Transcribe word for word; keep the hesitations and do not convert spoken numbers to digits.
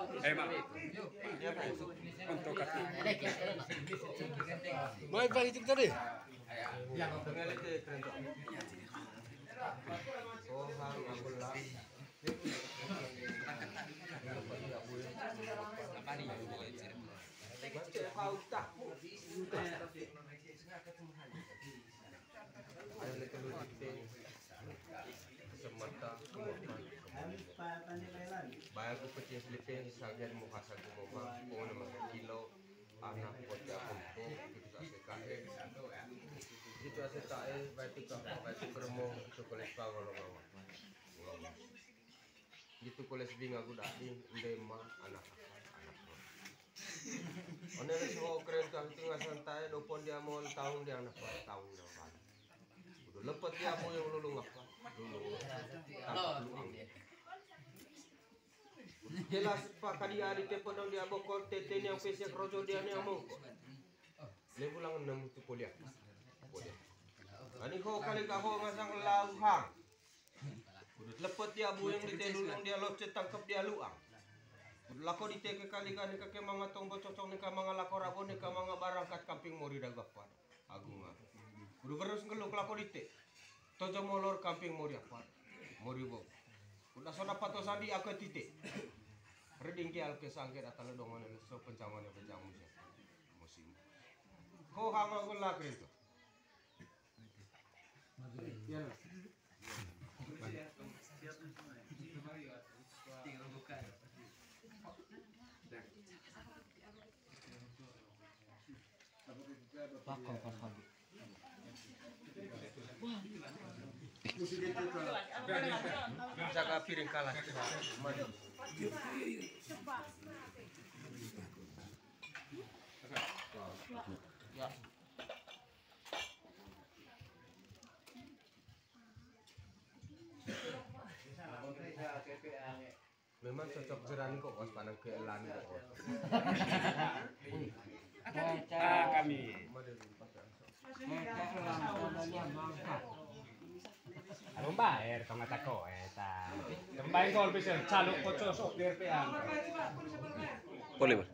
Eh, Mak. Untuk kaki. Mai, Pak, itu tadi. Semata kemampuan. Bayar ku pecing seliping, sagan muha sagu moma, pung nama kilo, anak bocah pun, itu asekae. Itu asekae, baik itu apa, baik itu kermo, itu kulit pangolong awak. Itu kulit binga guda di, ndema, anak apa, anak apa. One le soho keren tuh, itu ngasan tae, dopon dia mau tahun dia anak apa, tahun dia apa. Udah lepet dia mau yang lulung apa, lulung. Tangkap luang. Jelas, Pak, kadi ari te podong dia bokol, tete ni yang pesek rojo dia ni yang mongko. Le bulang enam itu polia. Polia. Ani ho kali ka ho ngasang lauhang. Lepet dia buyung di te lulung dia locet tangkep dia luang. Lako di te ke kali ka ni ka ke manga tong bococong ni ka manga lako rabo ni ka manga barangkat kamping mori dagu apa. Agung aku. Udah berus ngeluk lako dite. Tojo molor kamping mori apa? Mori bo. Udah so dapat to sandi aku tite. Reding ki alke sangkir atale dongan so pencaman pencamu siapa? Musim. Ho hama gula kerinto. Jaga piring kalah. Maju. Ya. Memang cocok jeran kok, Bos, panang ke elan kok, Bos. Ah, kami. Lomba air tong atako eta. Lomba yang gol bisa caluk kocok sok biar peang. Boleh, Bos.